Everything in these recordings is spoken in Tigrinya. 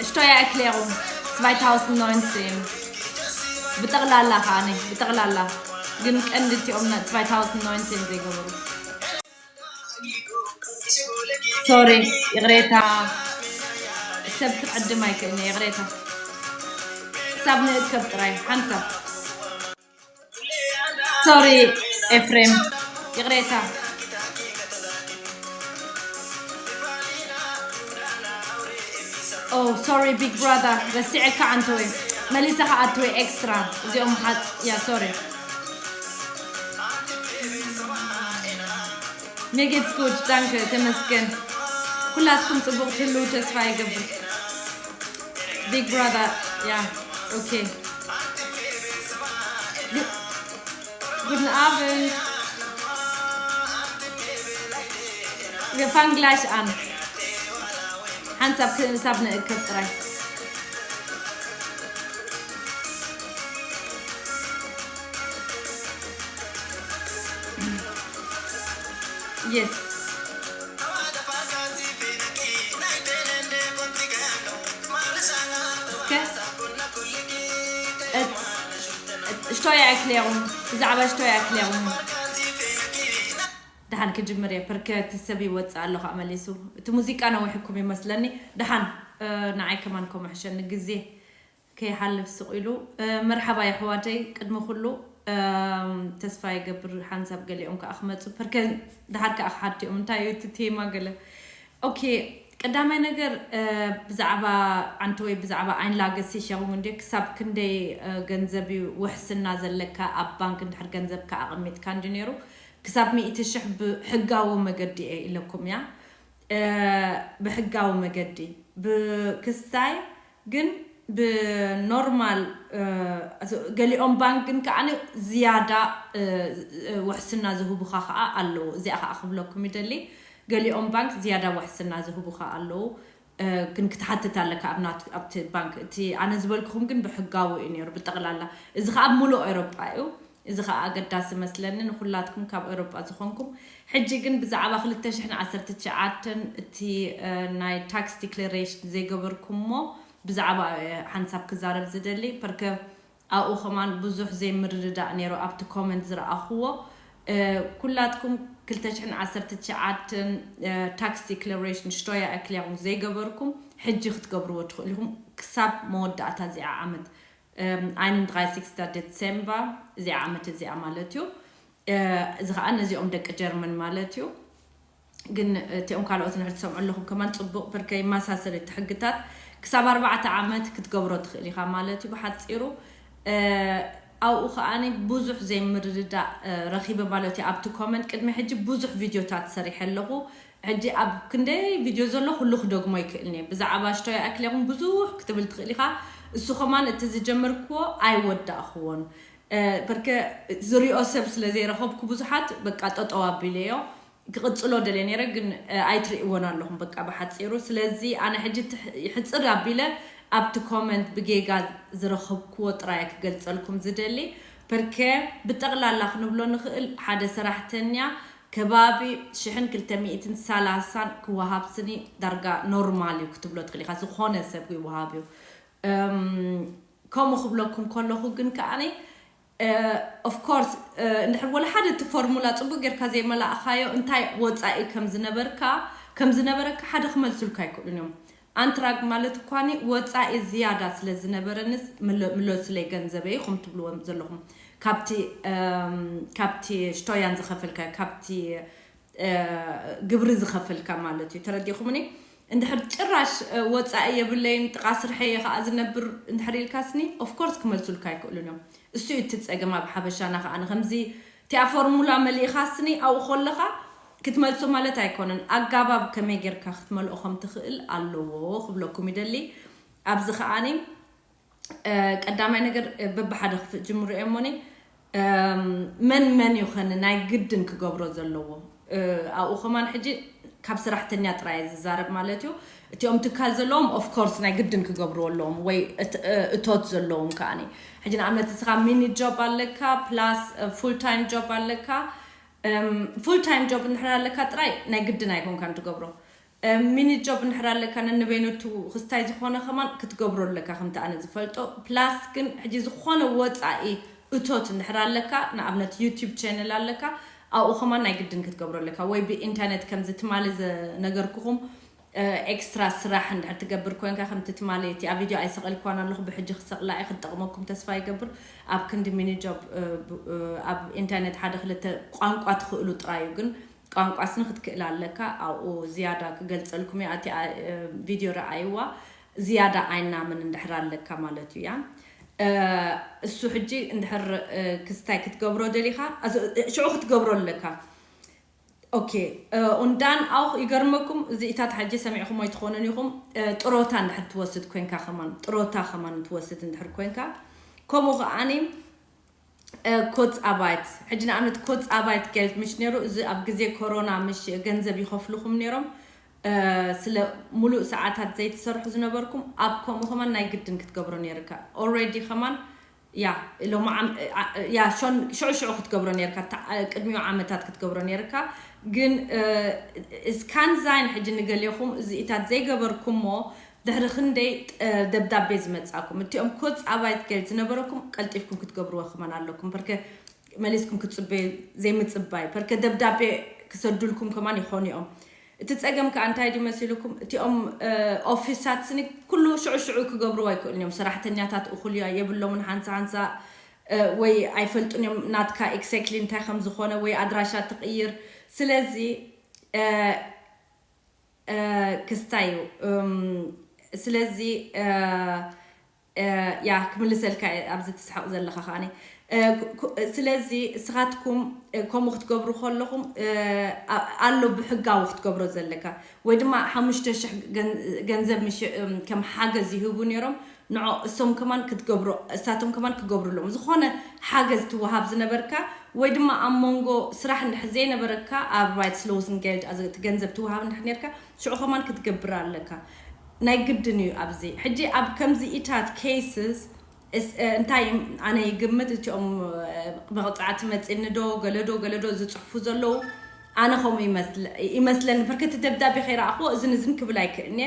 Steuererklärung zweitausendneunzehn ብጠቕላላ ከዓኒ ብጠቕላላ ግን ቀንዲ እቲኦም ና- zweitausendneunzehn ዘይገበሩ። Sorry፣ ይቕሬታ። ሰብ ክዕድም ኣይክእልን እየ፣ ይቕሬታ። ክሳብ ንእከብ ጥራይ ሓንሳብ። Sorry ኤፍሬም፣ ይቕሬታ። Oh sorry big brother፣ ረሲዐካ ኣንተወይ። መሊሰ ከኣትወይ ኤክስትራ። እዚኦም ሓ- ያ ሶሪ። Mir geht's gut, danke፣ ተመስገን። ኩላትኩም ጽቡቕ ትህልው ተስፋ ይገብር። Big brother፣ yeah, okay. Gu- Guten Abend. Wir fangen gleich an. ሓንሳብ ክሳብ ንእከብ ጥራይ። Yes. እስከ፣ እ፣ እ፣ Steuererklärung፣ ብዛዕባ Steuererklärung። ደሓን ክጅምር እየ፣ ፐርከ እቲ ሰብ ይወፅእ ኣሎ ከዓ መሊሱ። እቲ ሙዚቃ ነዊሕኩም ይመስለኒ። ደሓን፣ እ፣ ንዓይ ከማን ከምኡ ሕሸኒ ግዜ ከይሓልፍ ስቕ ኢሉ። እ፣ መርሓባ የሕዋተይ፣ ቅድሚ ኩሉ፣ እም፣ ተስፋ ይገብር ሓንሳብ ገሊኦም ከዓ ክመፁ። ፐርከ ደሓር ከዓ ክሓትኦም፣ እንታይ እዩ እቲ ቴማ ገለ። ኦኬ፣ ቀዳማይ ነገር፣ እ፣ ብዛዕባ ዓንተ ወይ ብዛዕባ ኣይንላገሲ ሸኹም እንዴ፣ ክሳብ ክንደይ፣ እ፣ ገንዘብ እዩ ውሕስና ዘለካ ኣብ ባንክ እንድሕር ገንዘብካ ኣቐሚጥካ እንዲ ነይሩ፣ ክሳብ ሚእቲ ሽሕ ብሕጋዊ መገዲ እየ ኢለኩም እያ። እ፣ ብሕጋዊ መገዲ፣ ብክስታይ ግን ብኖርማል፣ እ፣ ገሊኦም ባንክ ግን ከዓ ዝያዳ፣ እ፣ እ፣ ውሕስና ዝህቡኻ ከዓ ኣለዉ። እዚኣ ከዓ ክብለኩም ይደሊ። ገሊኦም ባንክ ዝያዳ ውሕስና ዝህቡኻ ኣለዉ። እ፣ ግን ክትሓትት ኣለካ ኣብ ናት-፣ ኣብቲ ባንክ። እቲ ኣነ ዝበልኩኹም ግን ብሕጋዊ እዩ ነይሩ ብጠቕላላ። እዚ ከዓ ኣብ ሙሉእ ኤውሮጳ እዩ። እዚ ከዓ ኣገዳሲ መስለኒ ንኹላትኩም ካብ ኤውሮጳ ዝኾንኩም። ሕጂ ግን ብዛዕባ ክልተ ሽሕን ዓሰርተ ትሽዓተን እቲ፣ እ፣ ናይ ታክስ ዲክለሬሽን ዘይገበርኩሞ ብዛዕባ፣ እ፣ ሓንሳብ ክዛረብ ዝደሊ። ፐርከ ኣብኡ ከማን ብዙሕ ዘይምርድዳእ ነይሩ ኣብቲ ኮመንት ዝረኣኹዎ። እ፣ ኩላትኩም ክልተ ሽሕን ዓሰርተ ትሽዓተን፣ እ፣ ታክስ ዲክለሬሽን ሽቶያ ኤክሊያኹም ዘይገበርኩም ሕጂ ክትገብርዎ ትኽእሉ ኢኹም ክሳብ መወዳእታ እዚኣ ዓመት። እም፣ einunddreißigster Dezember እዚኣ ዓመት እዚኣ ማለት እዩ። እ፣ እዚ ከዓ ነዚኦም ደቂ ጀርመን ማለት እዩ። ግን እቲኦም ካልኦት ንሕር ትሰምዑ ኣለኹም ከማን ጽቡቕ ፐርከ ይመሳሰል እቲ ሕግታት ክሳብ ኣርባዕተ ዓመት ክትገብሮ ትኽእል ኢኻ ማለት እዩ ብሓጺሩ። እ፣ ኣብኡ ከዓኒ ብዙሕ ዘይምርድዳእ፣ እ፣ ረኺበ ማለት እዩ ኣብቲ ኮመንት። ቅድሚ ሕጂ ብዙሕ ቪድዮታት ሰሪሐ ኣለኹ። ሕጂ ኣብ ክንደይ ቪድዮ ዘሎ ኩሉ ክደግሞ ይክእልን እየ። ብዛዕባ ሽቶያ ኣክሊኹም ብዙሕ ክትብል ትኽእል ኢኻ። እሱ ከማን እቲ ዝጀመርክዎ ኣይወዳእኽዎን። እ፣ በርከ ዝሪኦ ሰብ ስለ ዘይረኸብኩ ብዙሓት በቃ ጠጠው ኣቢለዮ። ክቕጽሎ ደልየ ነይረ፣ ግን፣ እ፣ ኣይትርእይዎን ኣለኹም በቃ ብሓጺሩ። ስለዚ ኣነ ሕጂ ትሕ-፣ ሕጽር ኣቢለ ኣብቲ ኮመንት ብጌጋ ዝረኸብክዎ ጥራይ ክገልጸልኩም ዝደሊ። በርከ ብጠቕላላ ክንብሎ ንኽእል ሓደ ሰራሕተኛ ከባቢ ሽሕን ክልተ ሚእትን ሰላሳን ክወሃብ ስኒ ዳርጋ ኖርማል እዩ ክትብሎ ትኽእል ኢኻ። ዝኾነ ሰብ ይወሃብ እዩ። እም፣ ከምኡ ክብለኩም ከለኹ ግን ከዓኒ፣ እ፣ of course፣ እ፣ እንድሕር ወላ ሓደ እቲ ፎርሙላ ጽቡቕ ጌርካ ዘይመላእኻዮ እንታይ ወጻኢ ከም ዝነበርካ፣ ከም ዝነበረካ ሓደ ክመልሱልካ ኣይክእሉን እዮም። ኣንትራግ ማለት እኳኒ ወጻኢ ዝያዳ ስለ ዝነበረንስ ምለ-፣ ምለሱለይ ገንዘበይ ኢኹም ትብልዎም ዘለኹም። ካብቲ፣ እም፣ ካብቲ ሽቶያን ዝኸፈልካዮ፣ ካብቲ፣ እ፣ ግብሪ ዝኸፈልካ ማለት እዩ። ተረዲኹምኒ? እንድሕር ጭራሽ፣ እ፣ ወጻኢ የብለይን፣ ጥቓ ስርሐይ እየ ኸኣ ዝነብር እንድሕር ኢልካስኒ፣ of course ክመልሱልካ ኣይክእሉን እዮም። እሱ እዩ እቲ ጸገም ኣብ ሓበሻና ኸኣ። ንኸምዚ እቲኣ ፎርሙላ መሊእኻስኒ ኣብኡ ከለኻ ክትመልሶ ማለት ኣይኮነን። ኣጋባብ ከመይ ጌርካ ክትመልኦ ከም ትኽእል ኣለዎ ክብለኩም ይደሊ። ኣብዚ ኸኣኒ፣ እ፣ ቀዳማይ ነገር፣ እ፣ በብሓደ ክፍ-፣ ጅምሮ እየ እሞኒ፣ እም፣ መን መን እዩ ኸን ናይ ግድን ክገብሮ ዘለዎ? እ፣ ኣብኡ ከማን ሕጂ ካብ ሰራሕተኛ ጥራይ እየ ዝዛረብ ማለት እዩ። እቲኦም ትካል ዘለዎም፣ of course፣ ናይ ግድን ክገብርዎ ኣለዎም፣ ወይ እት-፣ እ፣ እቶት ዘለዎም ከኣኒ። ሕጂ ንኣብነት ንስኻ ሚኒ ጆብ ኣለካ፣ ፕላስ፣ እ፣ ፉል ታይም ጆብ ኣለካ። እም፣ ፉል ታይም ጆብ እንድሕር ኣለካ ጥራይ ናይ ግድን ኣይኮንካን ትገብሮ። ሚኒ ጆብ እንድሕር ኣለካ፣ ነንበይነቱ ክስታይ ዝኾነ ከማን ክትገብሮ ኣለካ፣ ከምቲ ኣነ ዝፈልጦ። ፕላስ ግን ሕጂ ዝኾነ ወፃኢ እቶት እንድሕር ኣለካ፣ ንኣብነት ዩቲዩብ ቻነል ኣለካ፣ ኣብኡ ከማን ናይ ግድን ክትገብሮ ኣለካ። ወይ ብኢንተርኔት ከምዚ ትማሊ ዘነገርኩኹም ኤክስትራ ስራሕ እንድሕር ትገብር ኮንካ፣ ከምቲ ትማሊ እቲ ኣብ ቪድዮ ኣይሰቐልኳን ኣለኹ፣ ብሕጂ ክሰቕላ እየ፣ ክትጠቕመኩም ተስፋ ይገብር። ኣብ ክንዲ ሚኒ ጆብ ኣብ ኢንተርኔት ሓደ ክልተ ቋንቋ ትኽእሉ ጥራይ እዩ፣ ግን ቋንቋስ ንክትክእል ኣለካ። ኣብኡ ዝያዳ ክገልጸልኩም እየ። ኣቲ ቪድዮ ረኣይዋ፣ ዝያዳ ኣይናምን እንድሕር ኣለካ ማለት እዩ። ያ እሱ ሕጂ እንድሕር ክስታይ ክትገብሮ ደሊኻ፣ ሽዑ ክትገብሮ ኣለካ። ኦኬ። Und dann auch ይገርመኩም፣ እዚኢታት ሕጂ ሰሚዕኹም ወይ ትኾኑን ኢኹም፣ ጥሮታ እንድሕር ትወስድ ኮንካ ከማን፣ ጥሮታ ከማን ትወስድ እንድሕር ኮንካ፣ ከምኡ ከዓኒ ኮትስ ኣባይት፣ ሕጂ ንኣብነት ኮትስ ኣባይት ጌልድ ምሽ ነይሩ፣ እዚ ኣብ ግዜ ኮሮና ምሽ ገንዘብ ይኸፍልኹም ነይሮም። ስለ ሙሉእ ሰዓታት ዘይትሰርሑ ዝነበርኩም፣ ኣብ ከምኡ ከማን ናይ ግድን ክትገብሮ ነይርካ። ኦልሬዲ ከማን ያ ሎም ሽዑ ሽዑ ክትገብሮ ነርካ፣ ቅድሚኡ ዓመታት ክትገብሮ ነርካ። ግን እስካንዛይን ሕጂ ንገሌኹም እዚኢታት ዘይገበርኩሞ ድሕሪ ክንደይ ደብዳቤ ዝመጻኩም፣ እቲኦም ኮትስ ኣባይት ጌልድ ዝነበረኩም ቀልጢፍኩም ክትገብርዎ ከማን ኣለኩም። በርከ መሊስኩም ክትጽበዩ ዘይምጽባይ፣ በርከ ደብዳቤ ክሰዱልኩም ከማን ይኾኑ እዮም። እቲ ጸገም ከኣ እንታይ ድዩ መሲልኩም? እቲኦም ኦፊሳት ስኒ ኩሉ ሽዑ ሽዑ ክገብርዎ ኣይክእሉን እዮም። ሰራሕተኛታት እኹል የብሎምን፣ ሓንሳ ሓንሳ ወይ ኣይፈልጡን እዮም ናትካ ኤግዛክትሊ እንታይ ከም ዝኾነ ወይ ኣድራሻ ትቕይር። ስለዚ ክስታይ እዩ። ስለዚ ያ ክምልሰልካ እየ ኣብዚ ትስሕቕ ዘለኻ ከዓኒ። ስለዚ እስኻትኩም ከምኡ ክትገብሩ ከለኹም ኣሎ ብሕጋዊ ክትገብሮ ዘለካ፣ ወይ ድማ ሓሙሽተ ሽሕ ገንዘብ ምሽ ከም ሓገዝ ይህቡ ነይሮም። ንዖ እሶም ከማን ክትገብሮ እሳቶም ከማን ክገብሩ ኣለዎም። ዝኾነ ሓገዝ ትወሃብ ዝነበርካ ወይ ድማ ኣብ መንጎ ስራሕ እንድሕር ዘይነበረካ ኣብ ራይትስ ሎስን ጌልድ እቲ ገንዘብ ትወሃብ እንድሕር ነርካ ሽዑ ከማን ክትገብር ኣለካ። ናይ ግድን እዩ ኣብዚ ሕጂ ኣብ ከምዚ ኢታት ኬስስ እንታይ ኣነ ይግምት እቲኦም መቕፃዕቲ መፂኒ ዶ ገለዶ ገለዶ ዝፅሕፉ ዘለዉ ኣነ ከምኡ ይመስለኒ። በርከቲ ደብዳቤ ከይረኣኽዎ እዝን እዝን ክብል ኣይክእልኒ።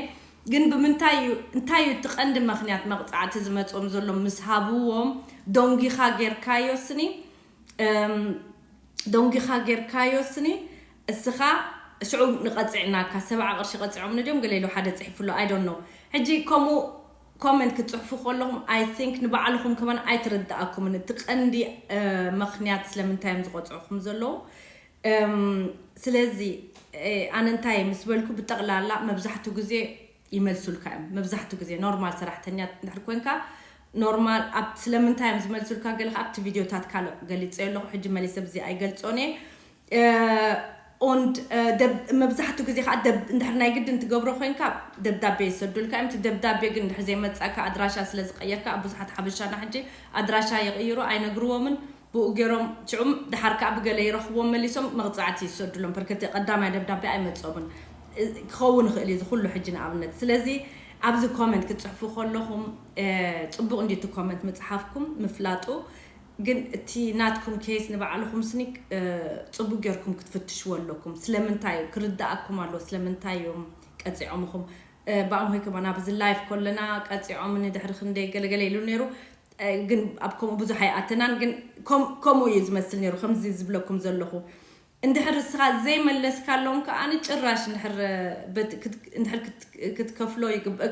ግን ብምንታይ እዩ እንታይ እዩ እቲ ቀንዲ ምክንያት መቕፃዕቲ ዝመፅኦም ዘሎ ምስ ሃብዎም ዶንጊኻ ጌርካዮ ስኒ ዶንጊኻ ጌርካዮ ስኒ እስኻ ሽዑ ንቐፂዕናካ ሰብዓ ቅርሺ ቀፂዖም ንድዮም ገለ ኢሉ ሓደ ፅሒፉ ኣሎ። I don't know። ሕጂ ከምኡ ኮመንት ክትፅሕፉ ከለኹም I think ንባዕልኹም ከማን ኣይትርድኣኩምን እቲ ቀንዲ ምክንያት ስለምንታይ እዮም ዝቆፅዑኹም ዘለዉ። ስለዚ ኣነ እንታይ ምስ በልኩ ብጠቕላላ መብዛሕትኡ ግዜ ይመልሱልካ እዮም። መብዛሕትኡ ግዜ ኖርማል ሰራሕተኛ እንድሕር ኮንካ ኖርማል ኣብ ስለምንታይ እዮም ዝመልሱልካ ገለ ኣብቲ ቪድዮታት ካልእ ገሊፀ ኣለኹ። ሕጂ መሊሰ ብዚ ኣይገልፆን እየ። Und መብዛሕትኡ ግዜ ከዓ እንድሕር ናይ ግድን ትገብሮ ኮይንካ ደብዳቤ ይሰዱልካ እዮም። እቲ ደብዳቤ ግን እንድሕር ዘይመፃካ ኣድራሻ ስለ ዝቀየርካ ኣብ ብዙሓት ሓበሻና ሕጂ ኣድራሻ ይቕይሩ ኣይነግርዎምን። ብኡ ገይሮም ሽዑም ድሓር ከዓ ብገለ ይረኽብዎም መሊሶም መቕፃዕቲ ይሰዱሎም። በርከቲ ቀዳማይ ደብዳቤ ኣይመፆምን ክኸውን ይኽእል እዩ ዝኩሉ ሕጂ ንኣብነት። ስለዚ ኣብዚ ኮመንት ክትፅሕፉ ከለኹም ፅቡቕ እንዲ እቲ ኮመንት ምፅሓፍኩም ምፍላጡ ግን እቲ ናትኩም ኬስ ንባዕልኹም ስኒ ፅቡቅ ጌርኩም ክትፍትሽዎ ኣለኩም። ስለምንታይ ክርዳኣኩም ኣለዎ ስለምንታይ እዮም ቀፂዖምኹም። ብኣምሆይ ከማን ኣብዚ ላይፍ ከለና ቀፂዖምኒ ድሕሪ ክንደይ ገለገለ ኢሉ ነይሩ። ግን ኣብ ከምኡ ብዙሕ ኣይኣተናን ግን ከምኡ እዩ ዝመስል ነይሩ ከምዚ ዝብለኩም ዘለኹ። እንድሕር እስኻ ዘይመለስካሎም ከኣ ጭራሽ እንድሕር ክትከፍሎ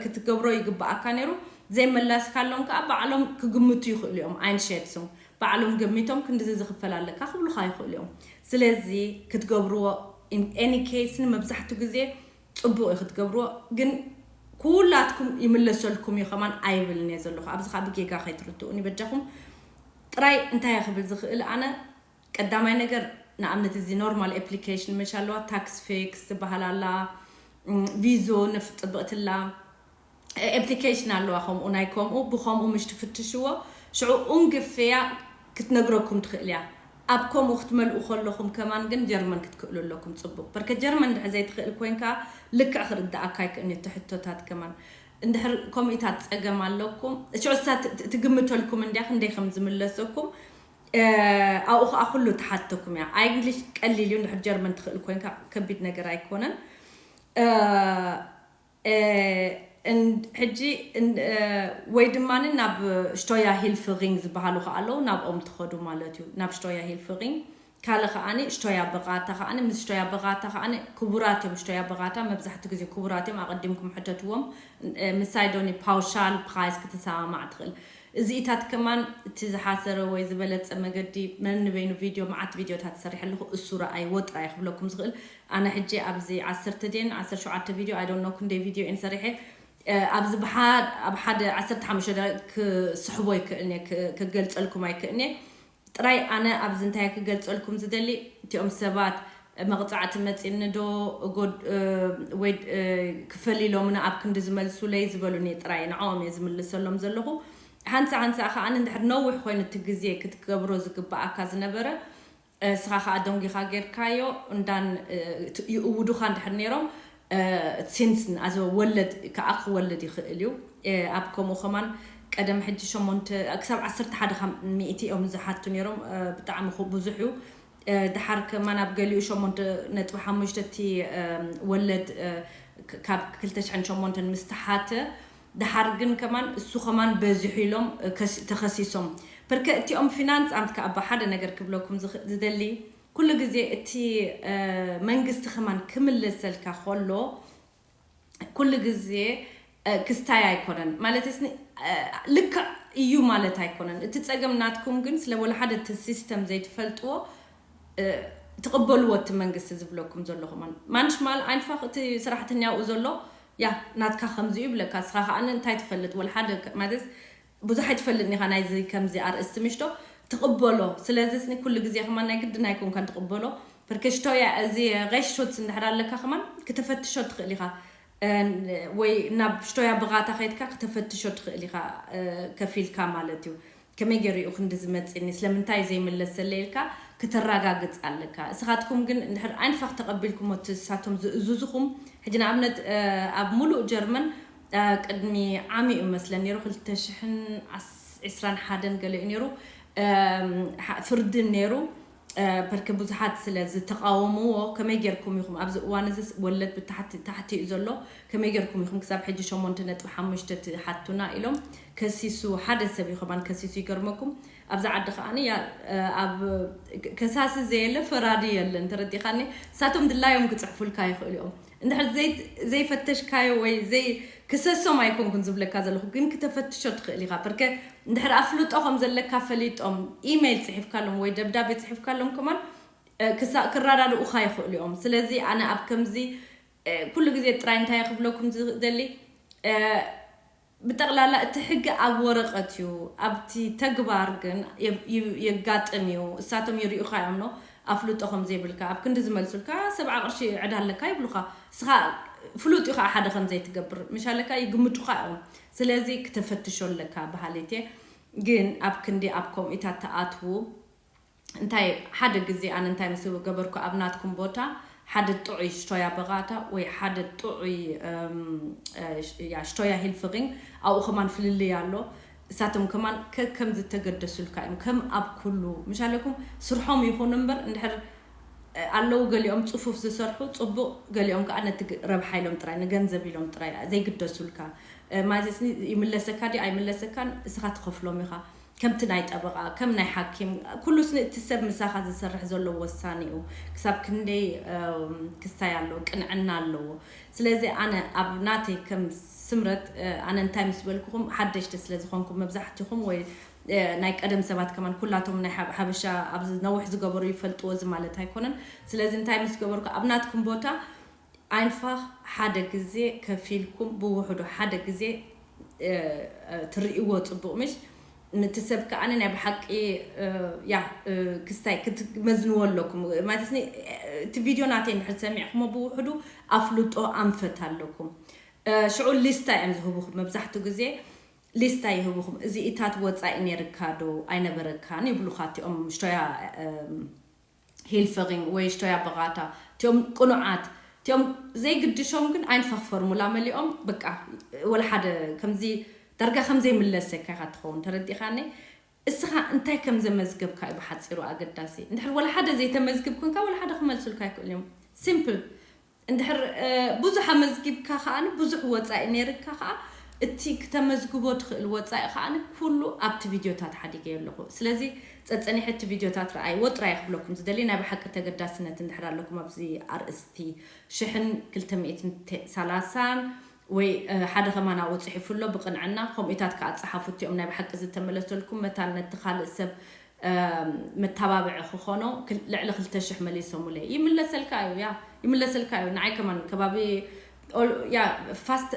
ክትገብሮ ይግብኣካ ነይሩ። ዘይመለስካሎም ከኣ ባዕሎም ክግምቱ ይኽእሉ እዮም። ኣይንሸትስም ባዕሎም ገሚቶም ክንድዚ ዝኽፈል ኣለካ ክብሉኻ ይኽእሉ እዮም። ስለዚ ክትገብርዎ in any case ንመብዛሕትኡ ግዜ ፅቡቕ እዩ ክትገብርዎ። ግን ኩላትኩም ይምለሰልኩም እዩ ከማን ኣይብልን እየ ዘለኹ። ኣብዚ ከዓ ብጌጋ ከይትርትኡኒ በጃኹም። ጥራይ እንታይ እየ ክብል ዝኽእል ኣነ ቀዳማይ ነገር ንኣብነት እዚ ኖርማል application መሽ ኣለዋ ታክስ ፊክስ ዝበሃል ኣላ ቪዞ ነፍ ፅብቕትላ application ኣለዋ ከምኡ ናይ ከምኡ ብከምኡ ምሽ ትፍትሽዎ ሽዑ ኡንግፍያ ክትነግረኩም ትኽእል እያ። ኣብ ከምኡ ክትመልኡ ከለኹም ከማን ግን ጀርመን ክትክእሉ ኣለኩም ፅቡቅ በርከ ጀርመን እንድሕር ዘይትኽእል ኮይንካ ልክዕ ክርዳኣካ ኣይክእልኒ እቲ ሕቶታት ከማን እንድሕር ከምኡታት ፀገም ኣለኩም ሽዑ እሳ ትግምተልኩም እንድያ ክንደይ ከም ዝምለሰኩም ኣብኡ ከዓ ኩሉ ትሓተኩም እያ። ኣይ እንግሊሽ ቀሊል እዩ እንድሕር ጀርመን ትኽእል ኮይንካ ከቢድ ነገር ኣይኮነን። ሕጂ ወይ ድማ ናብ ሽቶያ ሂልፍሪንግ ዝበሃሉ ከ ኣለዉ፣ ናብኦም ትኸዱ ማለት እዩ። ናብ ሽቶያ ሂልፍሪንግ ካልእ ከዓኒ ሽቶያ በቓታ ከዓኒ ምስ ሽቶያ በቓታ ከዓኒ ክቡራት እዮም። ሽቶያ በቓታ መብዛሕትኡ ግዜ ክቡራት እዮም። ኣቐዲምኩም ሕተትዎም። ምሳይ ዶኒ ፓውሻል ፕራይስ ክትሰማማዕ ትኽእል። እዚኢታት ከማን እቲ ዝሓሰረ ወይ ዝበለጸ መገዲ መን ንበይኑ ቪድዮ መዓት ቪድዮታት ሰሪሐ ኣለኹ እሱ ረኣይዎ ጥራይ ክብለኩም ዝኽእል። ኣነ ሕጂ ኣብዚ ዓሰርተ ድየን ዓሰርተ ሸውዓተ ቪድዮ ኣይ ዶንት ኖ ክንደይ ቪድዮ እየን ሰሪሐ ኣብዚ ብሓድ ኣብ ሓደ ዓሰርተ ሓሙሽተ ደቂቕ ክስሕቦ ይክእልኒ ክገልጸልኩም ኣይክእልኒ። ጥራይ ኣነ ኣብዚ እንታይ ክገልጸልኩም ዝደሊ እቲኦም ሰባት መቕጻዕቲ መጺኒ ዶ ወይ ክፈል ኢሎምና ኣብ ክንዲ ዝመልሱለይ ዝበሉኒ ጥራይ ንዕኦም እየ ዝምልሰሎም ዘለኹ። ሓንሳ ሓንሳ ከኣ እንድሕር ነዊሕ ኮይኑ እቲ ግዜ ክትገብሮ ዝግብኣካ ዝነበረ እስኻ ከኣ ደንጊኻ ጌርካዮ እንዳን ይእውዱኻ እንድሕር ነይሮም ሲንስ ኣዘ ወለድ ከኣ ክወልድ ይኽእል እዩ። ኣብ ከምኡ ከማን ቀደም ሕጂ ሸሞንተ ክሳብ ዓሰርተ ሓደ ካብ ሚእቲ እዮም ዝሓቱ ነይሮም። ብጣዕሚ ብዙሕ እዩ። ድሓር ከማን ኣብ ገሊኡ ሸሞንተ ነጥቢ ሓሙሽተ እቲ ወለድ ካብ ክልተ ሽሕን ሸሞንተን ምስ ተሓተ ድሓር ግን ከማን እሱ ከማን በዚሑ ኢሎም ተኸሲሶም። በርከ እቲኦም ፊናንስ ኣምት ከኣባ ሓደ ነገር ክብለኩም ዝደሊ ኩሉ ግዜ እቲ መንግስቲ ከማን ክምለሰልካ ከሎ ኩሉ ግዜ ክስታይ ኣይኮነን ማለት ስኒ ልክዕ እዩ ማለት ኣይኮነን። እቲ ጸገም ናትኩም ግን ስለ ወላ ሓደ እቲ ሲስተም ዘይትፈልጥዎ ትቕበልዎ እቲ መንግስቲ ዝብለኩም ዘለኹም ማንሽማል ኣይንፋኽ እቲ ስራሕተኛኡ ዘሎ ያ ናትካ ከምዚ ይብለካ እስኻ ከኣ እንታይ ትፈልጥ ወላ ሓደ ማለት ብዙሕ ኣይትፈልጥን ኢኻ ናይዚ ከምዚ ኣርእስቲ ምሽቶ ትቕበሎ። ስለዚ ስኒ ኩሉ ግዜ ከማን ናይ ግድን ኣይኮንካን ትቕበሎ። በርከሽቶያ እዚ ሬሽቶት እንድሕር ኣለካ ከማን ክተፈትሾ ትኽእል ኢኻ ወይ ናብ ሽቶያ ብቓታ ከይድካ ክተፈትሾ ትኽእል ኢኻ ከፊልካ ማለት እዩ። ከመይ ገይሩ እዩ ክንዲ ዝመፅኒ ስለምንታይ ዘይምለሰለ ኢልካ ክተረጋግፅ ኣለካ። እስኻትኩም ግን እንድሕር ኣይንፋኽ ተቐቢልኩም እቲ ሳቶም ዝእዝዙኹም ሕጂ ንኣብነት ኣብ ሙሉእ ጀርመን ቅድሚ ዓሚ እዩ መስለን ነይሩ ክልተ ሽሕን ዕስራን ሓደን ገለ እዩ ነይሩ ፍርድን ነይሩ በርከ ብዙሓት ስለ ዝተቃወምዎ ከመይ ጌርኩም ኢኹም ኣብዚ እዋን እዚ ወለድ ብታሕቲ ታሕቲ እዩ ዘሎ ከመይ ጌርኩም ኢኹም ክሳብ ሕጂ ሸሞንተ ነጥቢ ሓሙሽተ ትሓቱና ኢሎም ከሲሱ ሓደ ሰብ እዩ ከማን ከሲሱ ይገርመኩም ኣብዚ ዓዲ ከዓኒ ኣብ ከሳሲ ዘየለ ፈራዲ የለን ተረዲኻኒ ሳቶም ድላዮም ክፅሕፉልካ ይኽእሉ እዮም እንድሕር ዘይፈተሽካዮ ወይ ዘይ ክሰሶም ኣይኮንኩን ዝብለካ ዘለኹ ግን ክተፈትሾ ትኽእል ኢኻ በርከ እንድሕር ኣፍልጦ ከም ዘለካ ፈሊጦም ኢሜይል ፅሒፍካሎም ወይ ደብዳቤ ፅሒፍካሎም ከማን ክራዳድኡኻ ይኽእሉ እዮም ስለዚ ኣነ ኣብ ከምዚ ኩሉ ግዜ ጥራይ እንታይ ክብለኩም ዝደሊ ብጠቕላላ እቲ ሕጊ ኣብ ወረቐት እዩ ኣብቲ ተግባር ግን የጋጥም እዩ እሳቶም ይርዩኻ እዮም ኖ ኣፍልጦ ከም ዘይብልካ ኣብ ክንዲ ዝመልሱልካ ሰብዓ ቅርሺ ዕዳ ኣለካ ይብሉኻ እስኻ ፍሉጥ እዩ ከዓ ሓደ ከም ዘይትገብር ምሽ ኣለካ ይግምቱኻ እዮም ስለዚ ክተፈትሾ ኣለካ በሃሊት እየ ግን ኣብ ክንዲ ኣብ ከምኡታት ተኣትዉ እንታይ ሓደ ግዜ ኣነ እንታይ ምስ ገበርኩ ኣብ ናትኩም ቦታ ሓደ ጥዑይ ሽቶያ በቓታ ወይ ሓደ ጥዑይ ሽቶያ ሂልፍሪንግ ኣብኡ ከማን ፍልልይ ኣሎ እሳቶም ከማን ከከም ዝተገደሱልካ እዮም ከም ኣብ ኩሉ ምሽ ኣለኩም ስርሖም ይኹን እምበር እንድሕር ኣለዉ ገሊኦም ፅፉፍ ዝሰርሑ ፅቡቕ ገሊኦም ከዓ ነቲ ረብሓ ኢሎም ጥራይ ንገንዘብ ኢሎም ጥራይ ዘይግደሱልካ ማለት ይምለሰካ ድዩ ኣይምለሰካን እስኻ ትኸፍሎም ኢኻ ከምቲ ናይ ጠበቓ ከም ናይ ሓኪም ኩሉስ እቲ ሰብ ምሳኻ ዝሰርሕ ዘሎ ወሳኒ እዩ ክሳብ ክንደይ ክስታይ ኣለዎ ቅንዕና ኣለዎ ስለዚ ኣነ ኣብ ናተይ ከም ስምረት ኣነ እንታይ ምስ በልኩኹም ሓደሽቲ ስለ ዝኾንኩም መብዛሕትኹም ወይ ናይ ቀደም ሰባት ከማን ኩላቶም ናይ ሓበሻ ኣብዚ ነውሕ ዝገበሩ ይፈልጥዎ እዚ ማለት ኣይኮነን ስለዚ እንታይ ምስ ገበርኩ ኣብ ናትኩም ቦታ ኣይንፋኽ ሓደ ግዜ ከፊልኩም ብውሕዱ ሓደ ግዜ ትርእይዎ ፅቡቕ ምሽ ነቲ ሰብ ከዓ ናይ ብሓቂ ያ ክስታይ ክትመዝንዎ ኣለኩም ማለት እቲ ቪድዮ ናተይ እንድሕር ሰሚዕኩሞ ብውሕዱ ኣፍልጦ ኣንፈት ኣለኩም ሽዑ ሊስታ እዮም ዝህቡኹም መብዛሕትኡ ግዜ ሊስታ ይህቡኹም እዚ ኢታት ወፃኢ ነይርካ ዶ ኣይነበረካን ይብሉኻ እቲኦም ሽቶያ ሂልፈሪንግ ወይ ሽቶያ በቓታ እቲኦም ቅኑዓት እቲኦም ዘይግድሾም ግን ኣይንፋኽ ፎርሙላ መሊኦም በቃ ወላ ሓደ ከምዚ ዳርጋ ከምዘይምለሰካ ኢኻ ትኸውን ተረዲኻኒ እስኻ እንታይ ከም ዘመዝገብካ እዩ ብሓፂሩ ኣገዳሲ እንድሕር ወላ ሓደ ዘይተመዝግብ ኮንካ ወላ ሓደ ክመልሱልካ ይክእል እዮም ሲምፕል እንድሕር ብዙሕ ኣመዝጊብካ ከዓኒ ብዙሕ ወፃኢ ነይርካ ከዓ እቲ ክተመዝግቦ ትኽእል ወፃኢ ከዓኒ ኩሉ ኣብቲ ቪድዮታት ሓዲገ ኣለኹ። ስለዚ ፀፀኒሐ እቲ ቪድዮታት ረኣይዎ ጥራይ ክብለኩም ዝደሊ። ናይ ብሓቂ ተገዳስነት እንድሕር ኣለኩም ኣብዚ ኣርእስቲ ሽሕን ክልተ ሚእትን ሰላሳን ወይ ሓደ ከማን ኣብኡ ፅሒፉ ኣሎ ብቕንዕና። ከምኡታት ከዓ ፀሓፉ እቲኦም ናይ ብሓቂ ዝተመለሰልኩም መታን ነቲ ካልእ ሰብ መተባብዒ ክኾኖ ልዕሊ ክልተ ሽሕ መሊሶምለይ። ይምለሰልካ እዩ ያ ይምለሰልካ እዩ። ንዓይ ከማን ከባቢ ያ ፋስት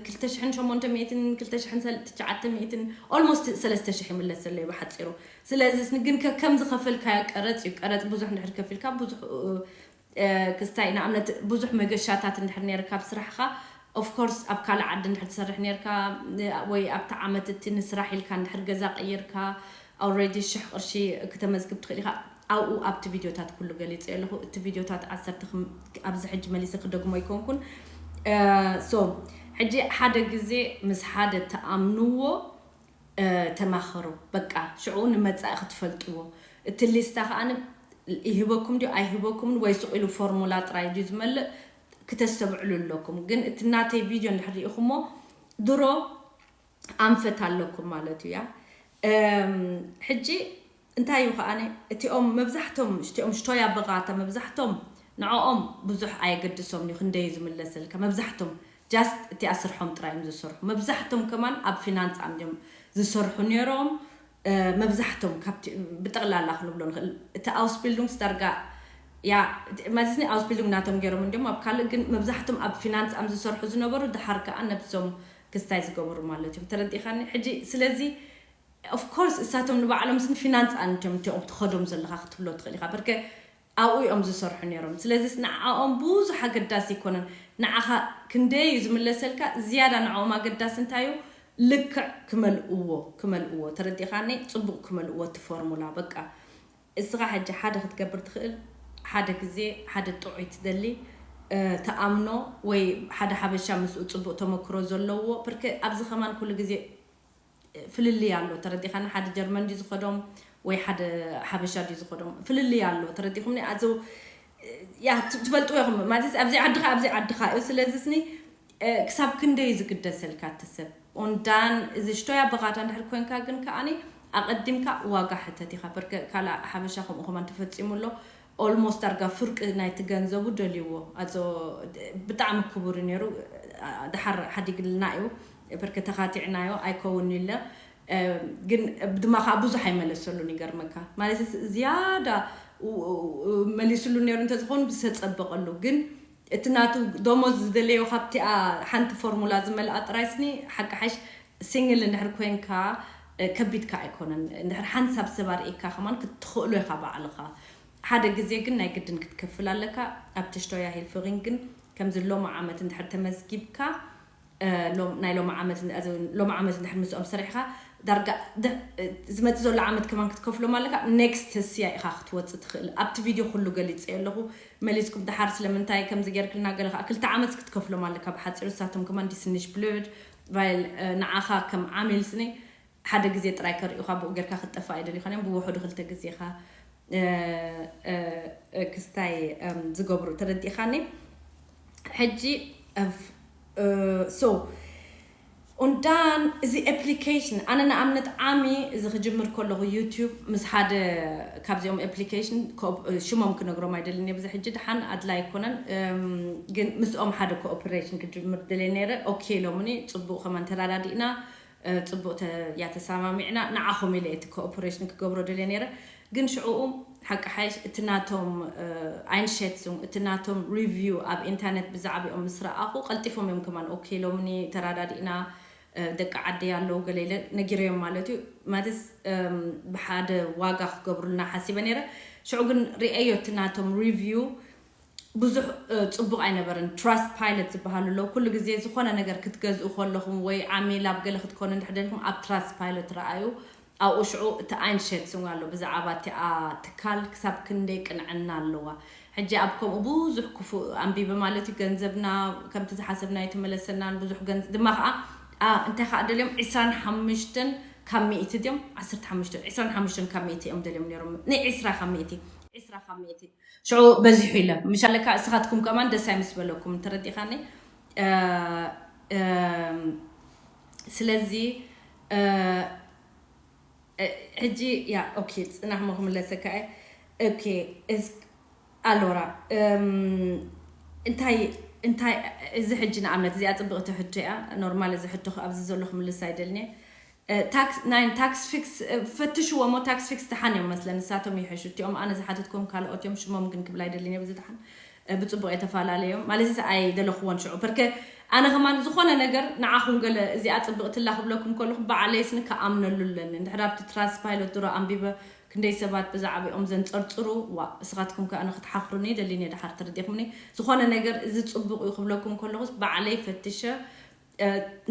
ክልተ ሽሕን ሸሞንተ ሚእትን ክልተ ሽሕን ትሽዓተ ሚእትን almost ሰለስተ ሽሕ ይምለሰለይ ብሓፂሩ። ስለዚ ግን ከም ዝኸፈልካዮ ቀረፅ እዩ። ቀረፅ ብዙሕ እንድሕር ከፊልካ ብዙሕ ክስታይ ንኣብነት ብዙሕ መገሻታት እንድሕር ነርካ ኣብ ስራሕካ of course ኣብ ካልእ ዓዲ እንድሕር ትሰርሕ ነርካ ወይ ኣብቲ ዓመት እቲ ንስራሕ ኢልካ እንድሕር ገዛ ቀይርካ already ሽሕ ቅርሺ ክተመዝግብ ትኽእል ኢኻ። ኣብኡ ኣብቲ ቪድዮታት ኩሉ ገሊፀ ኣለኹ። እቲ ቪድዮታት ዓሰርተ ኣብዚ ሕጂ መሊሰ ክደግሞ ኣይኮንኩን። So ሕጂ ሓደ ግዜ ምስ ሓደ ተኣምንዎ ተማኸሩ። በቃ ሽዑ ንመጻኢ ክትፈልጥዎ። እቲ ሊስታ ከዓኒ ይህበኩም ድዩ ኣይህበኩምን ወይ ስቕ ኢሉ ፎርሙላ ጥራይ ድዩ ዝመልእ ክተስተብዕሉ ኣለኩም። ግን እቲ ናተይ ቪድዮ እንድሕር ርኢኹሞ ድሮ ኣንፈት ኣለኩም ማለት እዩ ያ። ሕጂ እንታይ እዩ ከዓኒ እቲኦም መብዛሕቶም እቲኦም ሽቶያ በቓታ መብዛሕቶም ንዕኦም ብዙሕ ኣየገድሶም እዩ ክንደይ ዝምለሰልካ። መብዛሕቶም just እቲኣ ስርሖም ጥራይ እዮም ዝሰርሑ። መብዛሕቶም ከማን ኣብ ፊናንስ እዮም ዝሰርሑ ነይሮም። መብዛሕቶም ካብቲ ብጠቕላላ ክንብሎ ንኽእል እቲ ኣውስቢልዱንግስ ዳርጋ ያ ማለት ኒ ኣውስቢልዱንግ ናቶም ገይሮም እንዲም ኣብ ካልእ ግን መብዛሕቶም ኣብ ፊናንስ ኣም ዝሰርሑ ዝነበሩ ድሓር ከዓ ነብሶም ክስታይ ዝገበሩ ማለት እዮም። ተረዲኻኒ? ሕጂ ስለዚ of course እሳቶም ንባዕሎም ስን ፊናንስ ኣንቶም እቲኦም ትኸዶም ዘለኻ ክትብሎ ትኽእል ኢኻ። በርከ ኣብኡ እዮም ዝሰርሑ ነይሮም። ስለዚስ ንዓኦም ብዙሕ ኣገዳሲ ኣይኮነን። ንዓኻ ክንደይ እዩ ዝምለሰልካ? ዝያዳ ንዓኦም ኣገዳሲ እንታይ እዩ? ልክዕ ክመልእዎ ክመልእዎ ተረዲኻኒ? ፅቡቕ ክመልእዎ እቲ ፎርሙላ በቃ እስኻ ሕጂ ሓደ ክትገብር ትኽእል ሓደ ግዜ ሓደ ጥዑይ ትደሊ ተኣምኖ ወይ ሓደ ሓበሻ ምስኡ ፅቡቕ ተመክሮ ዘለዎ ብርክ ኣብዚ ከማን ኩሉ ግዜ ፍልልይ ኣሎ። ተረዲኻኒ? ሓደ ጀርመን ድዩ ዝኸዶም ወይ ሓደ ሓበሻ ድዩ ዝኸዶም ፍልልይ ኣሎ። ተረዲኹምኒ? ኣዘው ያ ትፈልጥዎ ኢኹም ማለት ኣብዚ ዓድኻ ኣብዚ ዓድኻ እዩ። ስለዚ ስኒ ክሳብ ክንደይ እዩ ዝግደሰልካ እቲ ሰብ ኦንዳን እዚ ሽቶያ በቓዳ እንድሕር ኮንካ ግን ከዓኒ ኣቐዲምካ ዋጋ ሕተት ኢኻ። በርከ ካልእ ሓበሻ ከምኡ ከማን ተፈጺሙ ኣሎ። ኦልሞስት ዳርጋ ፍርቂ ናይቲ ገንዘቡ ደልይዎ። ኣዞ ብጣዕሚ ክቡር እዩ ነይሩ። ድሓር ሓዲግልና እዩ በርከ ተኻቲዕናዮ ኣይከውን ኢለ ግን ድማ ከዓ ብዙሕ ኣይመለሰሉን ይገርመካ ማለት ዝያዳ መሊስሉ ነይሩ እንተዝኸውን ብዝተፀበቐሉ ግን እቲ ናቱ ደሞዝ ዝደለዮ ካብቲኣ ሓንቲ ፎርሙላ ዝመልኣ ጥራይ ስኒ ሓቂ ሓሽ ሲንግል እንድሕር ኮንካ ከቢድካ ኣይኮነን። እንድሕር ሓንሳብ ሰብ ኣርእካ ከማን ክትኽእሎ ኢኻ ባዕልኻ። ሓደ ግዜ ግን ናይ ግድን ክትከፍል ኣለካ። ኣብ ትሽቶያ ሂልፍሪን ግን ከምዚ ሎሚ ዓመት እንድሕር ተመዝጊብካ ናይ ሎሚ ዓመት ሎሚ ዓመት እንድሕር ምስኦም ሰሪሕካ ዳርጋ ዝመፅእ ዘሎ ዓመት ከማን ክትከፍሎም ኣለካ። ኔክስት ህስያ ኢኻ ክትወፅእ ትኽእል። ኣብቲ ቪድዮ ኩሉ ገሊፀ ኣለኹ። መሊስኩም ድሓር ስለምንታይ ከምዚ ጌርክልና ገለ ከዓ ክልተ ዓመት ክትከፍሎም ኣለካ ብሓፂሩ። ንሳቶም ከማን ዲስኒሽ ብሉድ ቫይል ንዓኻ ከም ዓሚል ስኒ ሓደ ግዜ ጥራይ ከርእዩኻ ብኡ ጌርካ ክትጠፋ ኣይደልዩኻን እዮም። ብውሕዱ ክልተ ግዜ ኢኻ ክስታይ ዝገብሩ ተረዲእኻኒ። ሕጂ so ኦንዳን እዚ ኣፕሊኬሽን ኣነ ንኣብነት ዓሚ እዚ ክጅምር ከለኹ ዩቲዩብ ምስ ሓደ ካብዚኦም ኣፕሊኬሽን ሽሞም ክነግሮም ኣይደልን እየ። ብዚ ሕጂ ድሓን ኣድላይ ኣይኮነን ግን ምስኦም ሓደ ኮኦፕሬሽን ክጅምር ደልየ ነይረ። ኦኬ ኢሎምኒ ፅቡቅ ከማን ተራዳዲእና ፅቡቅ ያ ተሰማሚዕና ንዓኹም ኢለ እቲ ኮኦፕሬሽን ክገብሮ ደልየ ነይረ። ግን ሽዕኡ ሓቂ ሓይሽ እቲ ናቶም ኣይንሸትሱን እቲ ናቶም ሪቪው ኣብ ኢንተርነት ብዛዕባኦም ምስ ረኣኹ ቀልጢፎም እዮም ከማን ኦኬ ኢሎምኒ ተራዳዲእና ደቂ ዓደይ ኣለዉ ገለ ኢለ ነጊረዮም ማለት እዩ። ማለትስ ብሓደ ዋጋ ክገብሩልና ሓሲበ ነይረ። ሽዑ ግን ሪአዮ እቲ ናቶም ሪቪው ብዙሕ ፅቡቕ ኣይነበረን። ትራስት ፓይለት ዝበሃሉ ኣለዉ። ኩሉ ግዜ ዝኾነ ነገር ክትገዝኡ ከለኹም ወይ ዓሚል ኣብ ገለ ክትኮኑ እንድሕር ደሊኹም ኣብ ትራስት ፓይለት ረኣዩ። ኣብኡ ሽዑ እቲ ኣይንሸትስን ኣሎ ብዛዕባ እቲኣ ትካል ክሳብ ክንደይ ቅንዕና ኣለዋ። ሕጂ ኣብ ከምኡ ብዙሕ ክፉእ ኣንቢበ ማለት እዩ። ገንዘብና ከምቲ ዝሓሰብና ኣይተመለሰናን። ብዙሕ ገንዘብ ድማ ከዓ እንታይ ከዓ ደልዮም ዕስራን ሓሙሽተን ካብ ሚእቲ ድዮም ዓሰርተ ሓሙሽተ ዕስራን ሓሙሽተን ካብ ሚእቲ እዮም ደልዮም ነይሮም። ናይ ዕስራ ካብ ሚእቲ ዒስራ ካብ ሚእቲ ሽዑ በዚሑ ኢለ ምሽ ኣለካ። እስኻትኩም ከማን ደስ ኣይምስ በለኩም፣ ተረዲኻኒ? እ፣ እም፣ ስለዚ እ፣ እ፣ ሕጂ ያ ኦኬ፣ ጽናሕ ሞ ክምለሰካ እየ። ኦኬ፣ እስ ኣሎራ እም፣ እንታይ እንታይ እዚ ሕጂ ንኣብነት እዚኣ ጽብቕቲ ሕቶ እያ። ኖርማል እዚ ሕቶ ኣብዚ ዘሎ ክምልስ ኣይደልኒ። ታክስ ናይን ታክስ ፊክስ ፈትሽዎ ሞ ታክስ ፊክስ ተሓን እዮም መስለ ንሳቶም ይሕሹ። እቲኦም ኣነ ዝሓተትኩም ካልኦት እዮም፣ ሽሞም ግን ክብል ኣይደልን እየ። ብዚ ተሓን ብጽቡቕ እየ ተፈላለዮም ማለት እዚ ኣይደለኽዎን ሽዑ ፐርከ ኣነ ከማን ዝኾነ ነገር ንዓኹም ገለ እዚኣ ጽብቕትላ ክብለኩም ከለኹ ባዕለይ ስኒ ክኣምነሉ ኣለኒ። እንድሕር ኣብቲ ትራስ ፓይሎት ድሮ ኣንቢበ ክንደይ ሰባት ብዛዕባኦም ዘንጸርጽሩ ዋ እስኻትኩም ከኣ ንክትሓኽሩኒ ደሊኒ ድሓር ተረዲኹምኒ። ዝኾነ ነገር እዚ ጽቡቕ እዩ ክብለኩም ከለኹስ ባዕለይ ፈትሸ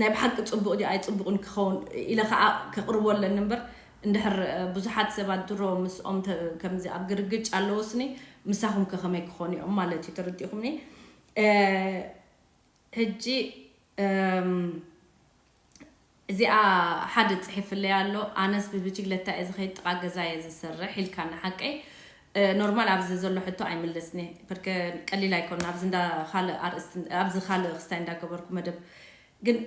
ናይ ብሓቂ ጽቡቕ ድዩ ኣይጽቡቕን ክኸውን ኢለ ከዓ ከቕርቦ ኣለኒ እምበር እንድሕር ብዙሓት ሰባት ድሮ ምስኦም ከምዚ ኣብ ግርግጭ ኣለውስኒ ምሳኹም ከኸመይ ክኾኑ እዮም ማለት እዩ። ተረዲኹምኒ? ሕጂ እዚኣ ሓደ ጽሒፍለይ ኣሎ። ኣነስ ብብጅግለታ እየ ዝኸይድ ጥቓ ገዛ እየ ዝሰርሕ ኢልካ ንሓቀይ ኖርማል ኣብዚ ዘሎ ሕቶ ኣይምልስኒ ርክ ቀሊል ኣይኮን ኣብዚ እንዳ ካልእ ኣርእስቲ ኣብዚ ካልእ ክስታይ እንዳገበርኩ መደብ ግን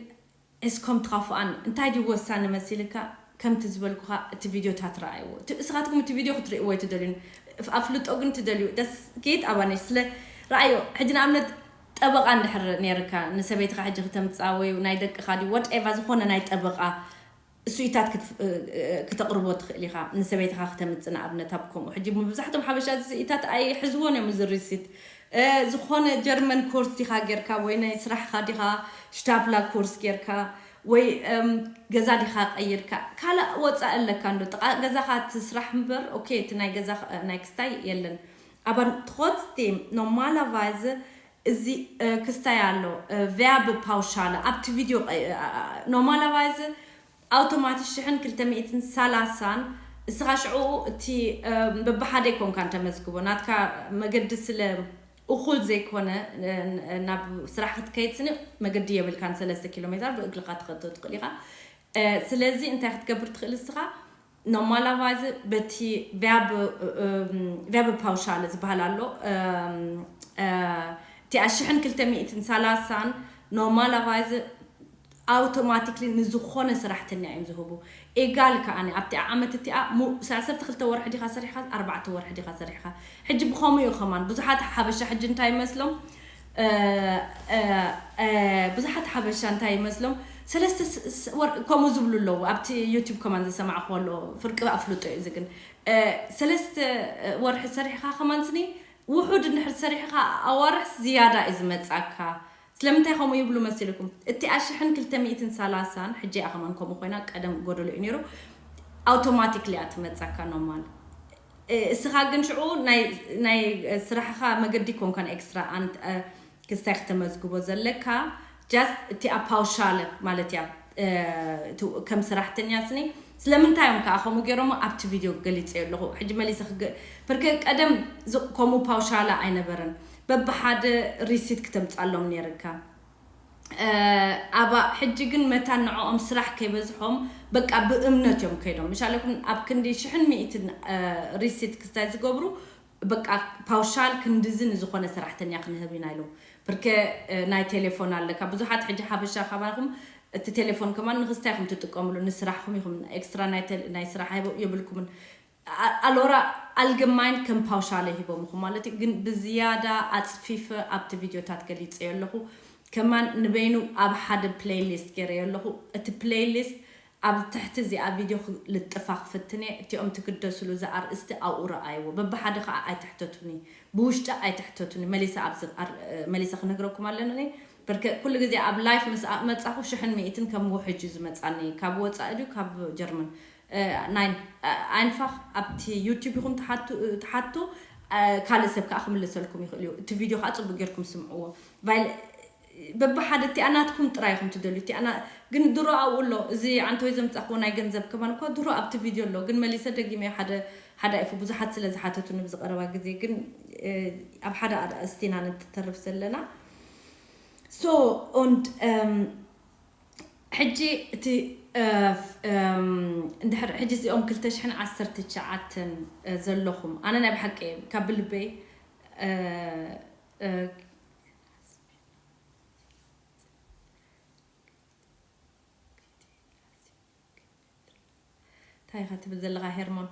እስኮም ትኻፍኣን እንታይ ድዩ ወሳኒ መሲልካ ከምቲ ዝበልኩኻ እቲ ቪድዮታት ረኣይዎ እቲ እስኻትኩም እቲ ቪድዮ ክትርእይዎ ኣይትደልዩን ኣፍልጦ ግን ትደልዩ ደስ ጌት ኣባነሽ ስለ ረኣዮ ሕጂ ንኣብነት ጠበቓ እንድሕር ነርካ ንሰበይትኻ ሕጂ ክተምፅኣ ወይ ናይ ደቅኻ ድዩ ወድኤቫ ዝኾነ ናይ ጠበቓ ስኢታት ክተቕርቦ ትኽእል ኢኻ ንሰበይትኻ ክተምፅእ ንኣብነት ኣብ ከምኡ ሕጂ መብዛሕቶም ሓበሻ እዚ ስኢታት ኣይሕዝዎን እዮም እዚ ሪሲት ዝኾነ ጀርመን ኮርስ ዲኻ ጌርካ ወይ ናይ ስራሕኻ ዲኻ ሽታፕላ ኮርስ ጌርካ ወይ ገዛ ዲኻ ቀይርካ ካልእ ወፃእ ኣለካ እንዶ ጥቓ ገዛኻ ትስራሕ እምበር ኦኬ እቲ ናይ ገዛ ናይ ክስታይ የለን aber trotzdem normalerweise እዚ ክስታይ ኣሎ verbe pauschale ኣብቲ ቪድዮ normalerweise ኣውቶማቲክ ሽሕን ክልተ ሚእትን ሰላሳን እስኻ ሽዑ እቲ በብሓደ ይኮንካ እንተመዝግቦ ናትካ መገዲ ስለ እኹል ዘይኮነ ናብ ስራሕ ክትከይድ ስኒ መገዲ የብልካን ሰለስተ ኪሎ ሜትር ብእግርካ ትኸዶ ትኽእል ኢኻ ስለዚ እንታይ ክትገብር ትኽእል እስኻ normalerweise በቲ verbe pauschale ዝበሃል ኣሎ እቲ ኣሽሕን ክልተ ሚእትን ሰላሳን normalerweise ኣውቶማቲክሊ ንዝኾነ ሰራሕተኛ እዮም ዝህቡ ኤጋል ከኣ ኣብቲ ዓመት እቲኣ ሰዓሰርተ ክልተ ወርሒ ዲኻ ሰሪሕካ ኣርባዕተ ወርሒ ዲኻ ሰሪሕካ ሕጂ ብኸምኡ እዩ ከማን ብዙሓት ሓበሻ ሕጂ እንታይ ይመስሎም ብዙሓት ሓበሻ እንታይ ይመስሎም ሰለስተ ከምኡ ዝብሉ ኣለዉ ኣብቲ ዩቱብ ከማን ዝሰማዕክዎ ኣሎ ፍርቂ ኣፍልጦ እዩ ግን ሰለስተ ወርሒ ሰሪሕካ ከማን ስኒ ውሑድ እንድሕር ሰሪሕካ ኣዋርሕስ ዝያዳ እዩ ዝመጻካ ስለምንታይ ከምኡ ይብሉ መሲልኩም እቲ ኣሽሕን ክልተ ሚእትን ሰላሳን ሕጂ እያ ከማን ከምኡ ኮይና ቀደም ጎደሎ እዩ ነይሩ ኣውቶማቲክሊ እያ ትመጻካ ኖርማል እስኻ ግን ሽዑ ናይ ስራሕኻ መገዲ ኮንካን ኤክስትራ ክስታይ ክተመዝግቦ ዘለካ just እቲ ኣፓውሻለ ማለት እያ ከም ስራሕተኛ ስኒ ስለምንታይ እዮም ከዓ ከምኡ ገይሮሞ ኣብቲ ቪድዮ ገሊፀ ኣለኹ ሕጂ መሊሰ ብርከ ቀደም ከምኡ ፓውሻለ ኣይነበረን በብሓደ ሪሲት ክተምፃሎም ነይርካ ኣባ ሕጂ ግን መታን ንዕኦም ስራሕ ከይበዝሖም በቃ ብእምነት እዮም ከይዶም ምሻለኩም ኣብ ክንዲ ሽሕን ሚእትን ሪሲት ክስታይ ዝገብሩ በቃ ፓውሻል ክንድዚ ንዝኾነ ሰራሕተኛ ክንህብ ኢና ኢሎም ብርከ ናይ ቴሌፎን ኣለካ ብዙሓት ሕጂ ሓበሻ ካባኹም እቲ ቴሌፎን ከማን ንክስታይ ኢኹም ትጥቀምሉ ንስራሕኩም ኢኹም ኤክስትራ ናይ ስራሕ የብልኩምን ኣሎራ ኣልገማይን ከም ፓውሻለ ሂቦምኹም ማለት እዩ ግን ብዝያዳ ኣፅፊፈ ኣብቲ ቪድዮታት ገሊፀዮ ኣለኹ ከማን ንበይኑ ኣብ ሓደ ፕሌይሊስት ገይረዮ ኣለኹ እቲ ፕሌይሊስት ኣብ ትሕቲ እዚኣ ቪድዮ ልጥፋ ክፍትን እየ እቲኦም ትግደስሉ እዚ ኣርእስቲ ኣብኡ ረኣይዎ በብሓደ ከዓ ኣይትሕተቱኒ ብውሽጢ ኣይትሕተቱኒ መሊሳ ኣብዚ መሊሳ ክነግረኩም ኣለኒ በርከ ኩሉ ግዜ ኣብ ላይፍ ምስ መጻኹ ሽሕን ሚእትን ከም ውሕጅ እዩ ዝመጻኒ ካብ ወጻኢ ድዩ ካብ ጀርመን ናይ ኣይንፋኽ ኣብቲ ዩቲብ ይኹን ትሓቱ ካልእ ሰብ ከዓ ክምልሰልኩም ይኽእል እዩ እቲ ቪድዮ ከዓ ፅቡቅ ጌርኩም ስምዕዎ በብሓደ እቲኣ ናትኩም ጥራይ ኢኹም ትደልዩ እቲኣ ግን ድሮ ኣብኡ ኣሎ እዚ ዓንተወይ ዘምፃእክዎ ናይ ገንዘብ ከማን እኳ ድሮ ኣብቲ ቪድዮ ኣሎ ግን መሊሰ ደጊመ ሓደ ሓደ ኢፉ ብዙሓት ስለ ዝሓተቱኒ ብዝቀረባ ግዜ ግን ኣብ ሓደ ኣርእስቲና ንትተርፍ ዘለና so und ሕጂ እቲ ድሕር ሕጂ እዚኦም ክልተ ሽሕን ዓሰርተ ትሽዓተን ዘለኹም ኣነ ናይ ብሓቂ ካብ ብልበይ እንታይ ኢኻ ትብል ዘለኻ ሄርሞን?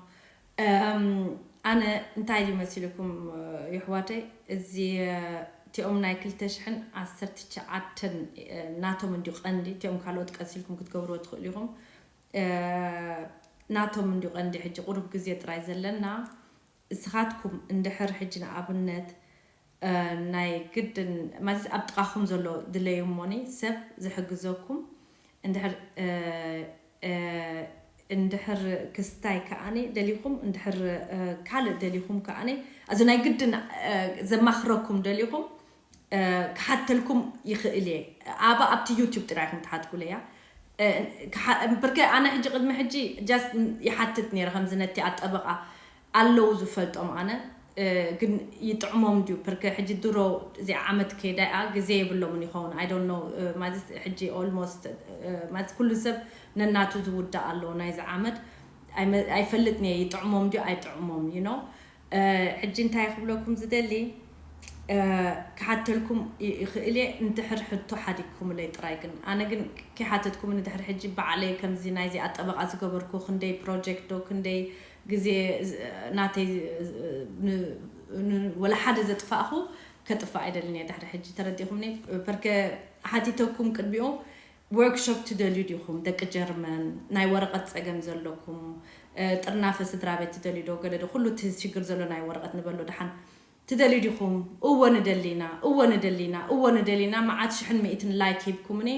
ኣነ እንታይ ድዩ መሲልኩም ይሕዋተይ፣ እዚ እቲኦም ናይ ክልተ ሽሕን ዓሰርተ ትሽዓተን ናቶም እንዲዩ ቀንዲ። እቲኦም ካልኦት ቀሲልኩም ክትገብርዎ ትኽእሉ ኢኹም። ናቶም እንዲዩ ቀንዲ። ሕጂ ቁሩብ ግዜ ጥራይ ዘለና። እስኻትኩም እንድሕር ሕጂ ንኣብነት ናይ ግድን ማለት ኣብ ጥቓኹም ዘሎ ድለዩ እሞኒ ሰብ ዝሕግዘኩም እንድሕር እንድሕር ክስታይ ከኣኒ ደሊኹም እንድሕር ካልእ ደሊኹም ከኣኒ ኣዚ ናይ ግድን ዘማኽረኩም ደሊኹም ክሓተልኩም ይኽእል እየ። ኣባ ኣብቲ ዩቲዩብ ጥራይ ኢኹም ትሓትኩለያ። ብርከ ኣነ ሕጂ ቅድሚ ሕጂ ጃስት ይሓትት ነይረ ከምዚ ነቲ ኣጠበቃ ኣለዉ ዝፈልጦም ኣነ ግን ይጥዕሞም ድዩ? ፕርከ ሕጂ ድሮ እዚ ዓመት ከይዳኣ ግዜ የብሎምን ይኸውን። I don't know ማለት ሕጂ ኦልሞስት ማለት ኩሉ ሰብ ነናቱ ዝውዳእ ኣሎ ናይዚ ዓመት ኣይፈልጥን እየ ይጥዕሞም ድዩ ኣይጥዕሞም you know። ሕጂ እንታይ ክብለኩም ዝደሊ ክሓተልኩም ይኽእል እየ እንድሕር ሕቶ ሓዲግኩምለይ ጥራይ። ግን ኣነ ግን ከይሓተትኩም ንድሕር ሕጂ ባዕለይ ከምዚ ናይዚ ኣጠበቃ ዝገበርኩ ክንደይ ፕሮጀክት ዶ ክንደይ ግዜ ናተይ ወላ ሓደ ዘጥፋእኹ ከጥፋእ ኣይደልን እየ። ድሕሪ ሕጂ ተረዲኹምኒ ፐርከ ሓቲተኩም ቅድሚኡ ወርክሾፕ ትደልዩ ዲኹም ደቂ ጀርመን ናይ ወረቐት ጸገም ዘለኩም ጥርናፈ ስድራ ቤት ትደልዩ ዶ ገለ ዶ ኩሉ እቲ ሽግር ዘሎ ናይ ወረቐት ንበሎ ደሓን ትደልዩ ዲኹም? እወ ንደሊና እወ ንደሊና እወ ንደሊና መዓት ሽሕን ሚእትን ላይክ ሂብኩምኒ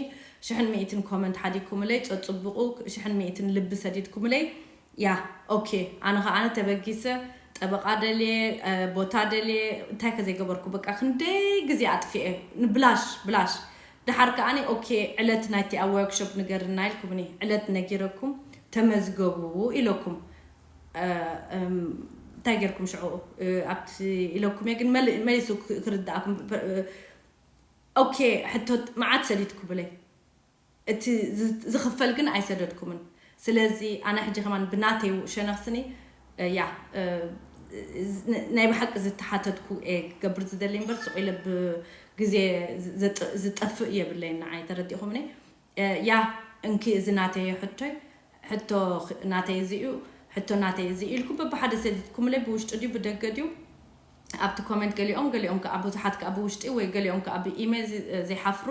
ሽሕን ሚእትን ኮመንት ሓዲግኩምለይ ጸጽብቑ ሽሕን ሚእትን ልቢ ሰዲድኩምለይ ያ ኦኬ ኣነ ከዓነ ተበጊሰ ጠበቃ ደልየ ቦታ ደልየ እንታይ ከዘይገበርኩ በቃ ክንደይ ግዜ ኣጥፊኤ ንብላሽ ብላሽ ደሓር ከዓኒ ኦኬ ዕለት ናይቲ ኣብ ወርክሾፕ ንገርና ኢልኩምኒ ዕለት ነጊረኩም ተመዝገቡ ኢለኩም እንታይ ጌርኩም ሽዑ ኣብቲ ኢለኩም እየ ግን መሊሱ ክርዳእኩም ኦኬ ሕቶ መዓት ሰዲድኩምለይ እቲ ዝኽፈል ግን ኣይሰደድኩምን ስለዚ ኣነ ሕጂ ከማን ብናተይ ሸነኽስኒ ያ ናይ ብሓቂ ዝተሓተትኩ እየ ክገብር ዝደሊ እምበር ስቕ ኢለ ብግዜ ዝጠፍእ የብለይን ንዓይ ተረዲእኹምኒ ያ እንኪ እዚ ናተይ ሕቶይ ሕቶ ናተይ እዚ እዩ ሕቶ ናተይ እዚ ኢልኩም በብሓደ ሰዲድኩምለይ ብውሽጢ ድዩ ብደገ ድዩ ኣብቲ ኮመንት ገሊኦም ገሊኦም ከዓ ብዙሓት ከዓ ብውሽጢ ወይ ገሊኦም ከዓ ብኢሜል ዘይሓፍሩ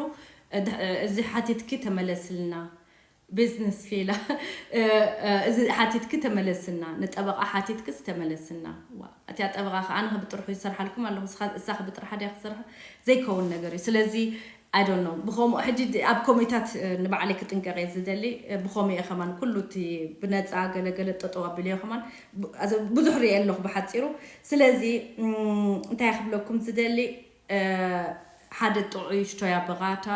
እዚ ሓቲትኪ ተመለስልና ቢዝነስ ፌላ እዚ ሓቲትኪ ተመለስና ንጠበቃ ሓቲትክስ ተመለስና እቲያ ጠበቃ ከዓ ኣነ ክብጥርሑ ይሰርሓልኩም ኣለኹ እሳ ክብጥርሓ ድያ ክሰርሓ ዘይከውን ነገር እዩ ስለዚ I don't know ብኸምኡ ሕጂ ኣብ ኮሜታት ንባዕለይ ክጥንቀቕ እየ ዝደሊ ብኸምኡ እየ ከማን ኩሉ እቲ ብነፃ ገለገለ ጠጠው ኣቢለዮ ከማን ብዙሕ ሪኤ ኣለኹ ብሓፂሩ ስለዚ እንታይ ክብለኩም ዝደሊ ሓደ ጥዑይ ሽቶያ በቓታ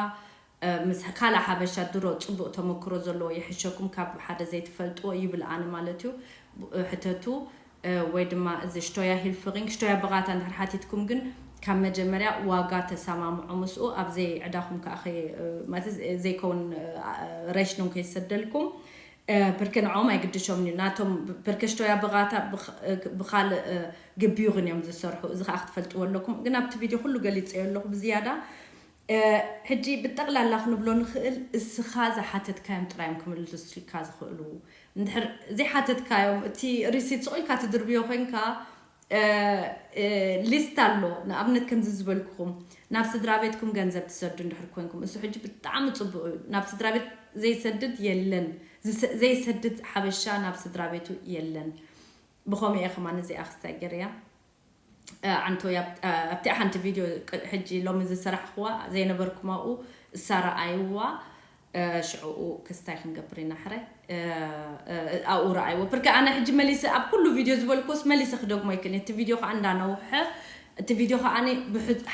ምስ ካልእ ሓበሻ ድሮ ፅቡቕ ተመክሮ ዘለዎ ይሕሸኩም ካብ ሓደ ዘይትፈልጥዎ ይብል ኣነ ማለት እዩ ሕተቱ ወይ ድማ እዚ ሽቶያ ሂልፍሪንግ ሽቶያ ብቓታ እንድሕር ሓቲትኩም ግን ካብ መጀመርያ ዋጋ ተሰማምዑ ምስኡ ኣብዘይ ዕዳኹም ከዓ ዘይከውን ሬሽኖም ከይሰደልኩም ብርክ ንዖም ኣይግድሾም እዩ ናቶም ብርክ ሽቶያ ብቓታ ብካልእ ግቢዩ ግን እዮም ዝሰርሑ እዚ ከዓ ክትፈልጥዎ ኣለኩም ግን ኣብቲ ቪድዮ ኩሉ ገሊፀዮ ኣለኹ ብዝያዳ ሕጂ ብጠቕላላ ክንብሎ ንኽእል እስኻ ዝሓተትካዮም ጥራዮም ክምልስልካ ዝኽእሉ እንድሕር ዘይሓተትካዮም እቲ ሪሲት ስቕ ኢልካ ትድርብዮ ኮይንካ ሊስት ኣሎ ንኣብነት ከምዚ ዝበልኩኹም ናብ ስድራ ቤትኩም ገንዘብ ትሰዱ እንድሕር ኮይንኩም እሱ ሕጂ ብጣዕሚ ፅቡቅ እዩ ናብ ስድራ ቤት ዘይሰድድ የለን ዘይሰድድ ሓበሻ ናብ ስድራ ቤቱ የለን ብኸምኡ እየ ከማን እዚኣ ክስታይ ገርያ ዓንቶ ኣብቲ ሓንቲ ቪድዮ ሕጂ ሎሚ ዝሰራሕክዋ ዘይነበርኩም ኣብኡ እሳ ረኣይዋ ሽዕኡ ክስታይ ክንገብር ኢና ሕረ ኣብኡ ረኣይዎ ብርክ ኣነ ሕጂ መሊሰ ኣብ ኩሉ ቪድዮ ዝበልኩስ መሊሰ ክደግሞ ይክእል እቲ ቪድዮ ከዓ እንዳነውሐ እቲ ቪድዮ ከዓ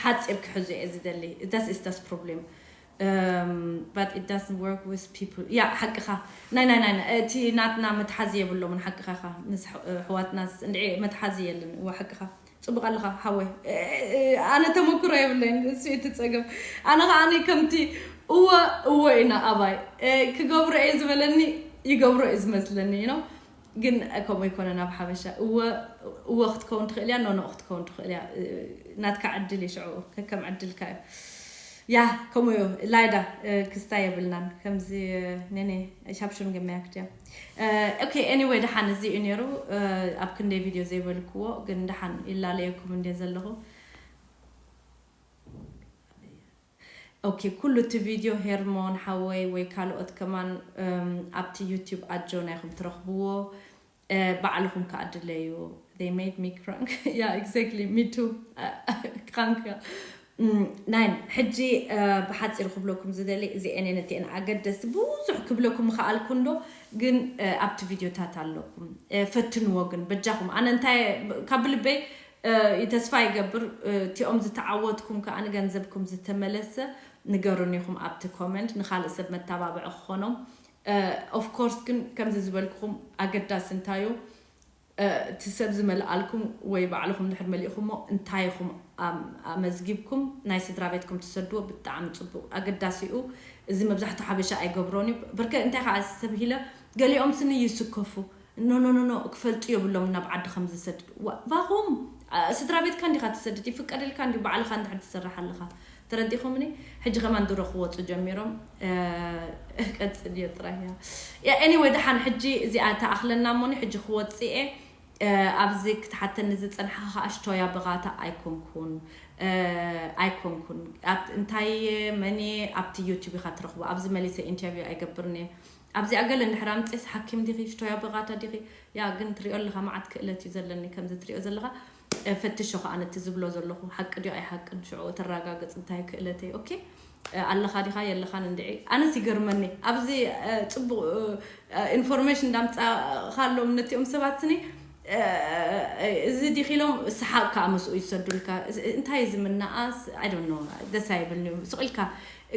ሓፂር ክሕዙ እየ ዝደሊ that's is that's problem but it doesn't work with people ያ ሓቅኻ ናይ ናይ ናይ እቲ ናትና መትሓዚ የብሎምን ሓቅኻ ኢኻ ምስ ኣሕዋትናስ እንድዒ መትሓዚ የለን እዋ ሓቅኻ ፅቡቅ ኣለኻ ሓወይ ኣነ ተመክሮ የብለይን እሱ እቲ ፀገም ኣነ ከዓ ከምቲ እወ እወ ኢና ኣባይ ክገብሮ እየ ዝበለኒ ይገብሮ እዩ ዝመስለኒ ነው። ግን ከምኡ ኣይኮነን ኣብ ሓበሻ። እወ እወ ክትከውን ትኽእል እያ፣ ኖኖ ክትከውን ትኽእል እያ። ናትካ ዕድል እዩ ሽዑ፣ ከከም ዕድልካ እዩ። ያ ከምኡ እዩ። ላይዳ ክስታ የብልናን ከምዚ። ነኔ ሻብሹን ገመያክት እያ። ኦኬ፣ ኤኒወይ፣ ደሓን እዚ እዩ ነይሩ። ኣብ ክንደይ ቪድዮ ዘይበልክዎ ግን ደሓን ይላለየኩም እንደ ዘለኹ። ኦኬ፣ ኩሉ እቲ ቪድዮ ሄርሞን ሓወይ ወይ ካልኦት ከማን ኣብቲ ዩቲዩብ ኣጆና ኢኹም ትረኽብዎ። ባዕልኹም ከኣ ድለዩ። They made me crank. Yeah, exactly, me too. Crank. ናይን ሕጂ ብሓፂር ክብለኩም ዝደሊ እዚአን ነቲአን ኣገደስቲ ብዙሕ ክብለኩም ምኽኣልኩ እንዶ ግን ኣብቲ ቪድዮታት ኣለኩም። ፈትንዎ ግን በጃኹም። ኣነ እንታይ ካብ ልበይ ተስፋ ይገብር። እቲኦም ዝተዓወትኩም ከኣ ንገንዘብኩም ዝተመለሰ ንገሩን ኢኹም ኣብቲ ኮመንት ንኻልእ ሰብ መተባብዒ ክኾኖም። ኦፍኮርስ ግን ከምዚ ዝበልኩኹም ኣገዳሲ እንታዩ እቲ ሰብ ዝመልኣልኩም ወይ ባዕልኹም ድሕር መሊእኹሞ እንታይ ኢኹም ኣመዝጊብኩም ናይ ስድራ ቤትኩም ትሰድዎ ብጣዕሚ ፅቡቅ ኣገዳሲኡ። እዚ መብዛሕትኡ ሓበሻ ኣይገብሮን እዩ። ብርከ እንታይ ከዓ ሰብ ሂለ ገሊኦም ስኒ ይስከፉ። ኖ ኖ ኖ ኖ ክፈልጡ የብሎም ናብ ዓዲ ከም ዝሰድድ ባኹም። ስድራ ቤትካ እንዲኻ ትሰድድ ይፍቀደልካ እንዲ ባዕልኻ እንድሕር ትሰርሕ ኣለኻ። ተረዲኹምኒ? ሕጂ ከማን ድሮ ክወፁ ጀሚሮም። ቀፅል እዮ ጥራይ ያ ኤኒወይ ደሓን ሕጂ እዚኣ ተኣኽለና እሞኒ ሕጂ ክወፅእ እየ። ኣብዚ ክትሓተኒ ዝፀንሓ ከዓ ሽቶያ ብቓታ ኣይኮንኩን። ኣይኮንኩን። እንታይ መን ኣብቲ ዩቲብ ኢኻ ትረኽቦ ኣብዚ መሊሰ ኢንተርቪው ኣይገብርን እየ። ኣብዚኣ ገለ እንድሕር ኣምፅስ ሓኪም ዲኺ ሽቶያ ብቓታ ዲኺ? ያ ግን ትሪኦ ኣለኻ መዓት ክእለት እዩ ዘለኒ ከምዚ ትሪኦ ዘለኻ። ፈትሾ ከዓ ነቲ ዝብሎ ዘለኹ ሓቂ ድዮ ኣይሓቅን ሽዑ ተረጋገፅ እንታይ ክእለተይ። ኦኬ ኣለኻ ዲኻ የለኻን እንድዒ። ኣነስ ይገርመኒ ኣብዚ ፅቡቕ ኢንፎርሜሽን እንዳምፃእኻሎም ነቲኦም ሰባት ስኒ እዚ ዲኺሎም ሰሓቕ ከዓ ምስኡ ይሰዱልካ። እንታይ እዚ ምናኣስ ኣይ ዶንት ኖ ደስ ኣይብልኒ። ስቕ ኢልካ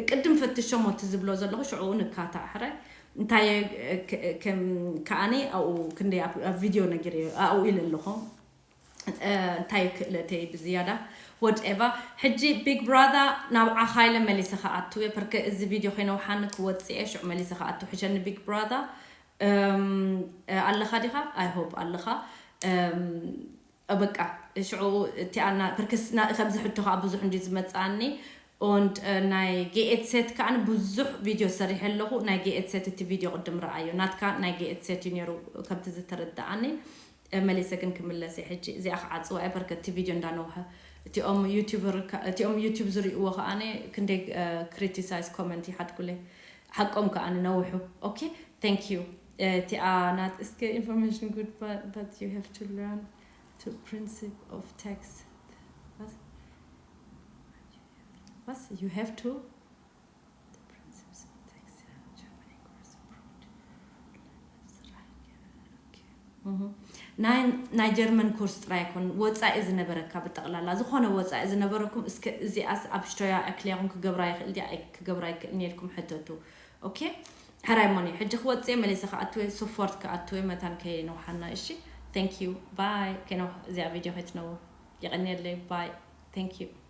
ቅድም ፈትሾም እቲ ዝብሎ ዘለኹ ሽዑ ንካታዕ ሕራይ እንታይ ከኣኒ ኣብኡ ክንደይ ኣብ ቪድዮ ነጊረ ኣብኡ ኢለ ኣለኹ። እንታይ ክእለተይ ብዝያዳ ወድኤቫ። ሕጂ ቢግ ብራዛ ናብ ዓኻይለ መሊሰ ከኣቱ እየ ፐርከ እዚ ቪድዮ ከይነውሓኒ ክወፅእ እየ ሽዑ መሊሰ ከኣቱ ሕሸኒ ቢግ ብራዛ። ኣለኻ ዲኻ? I hope ኣለኻ። በቃ ሽዑ እቲኣና ፐርከስ ከምዚ ሕቶ ከዓ ብዙሕ እንዲ ዝመፅኣኒ። Und ናይ ጌኤት ሴት ከዓ ብዙሕ ቪድዮ ሰሪሐ ኣለኹ። ናይ ጌኤት ሴት እቲ ቪድዮ ቅድም ረኣዮ ናትካ ናይ ጌኤት ሴት እዩ ነይሩ ከምቲ ዝተረዳኣኒ። መሊሰ ግን ክምለስ እየ ሕጂ እዚኣ ክዓፅዋ እየ በርከቲ ቪድዮ እንዳነውሐ። እቲኦም ዩቲዩበር እቲኦም ዩቲዩብ ዝርእይዎ ከዓኒ ክንደይ ክሪቲሳይዝ ኮመንት ይሓድጉለይ። ሓቆም ከዓኒ ነውሑ። ኦኬ thank you። እቲኣ ናት እስከ ኢንፎርሜሽን ጉድ but you have to learn to principle of text. What you have to ናይ ጀርመን ኮርስ ጥራይ ይኮን ወፃኢ ዝነበረካ ብጠቕላላ ዝኾነ ወፃኢ ዝነበረኩም እስከ እዚኣስ ኣብ ሽቶያ ኣክልያኹም ክገብራ ይኽእል ድያ ክገብራ ይክእል ኢልኩም ሕተቱ። ኦኬ ሕራይ ሞኒ ሕጂ ክወፅእ መሊሰ ክኣትወ ሶፎርት ክኣትወ መታን ከይነውሓና እሺ። Thank you bye። ከይነው እዚኣ ቪድዮ ከይትነው። የቐንየለይ bye። Thank you።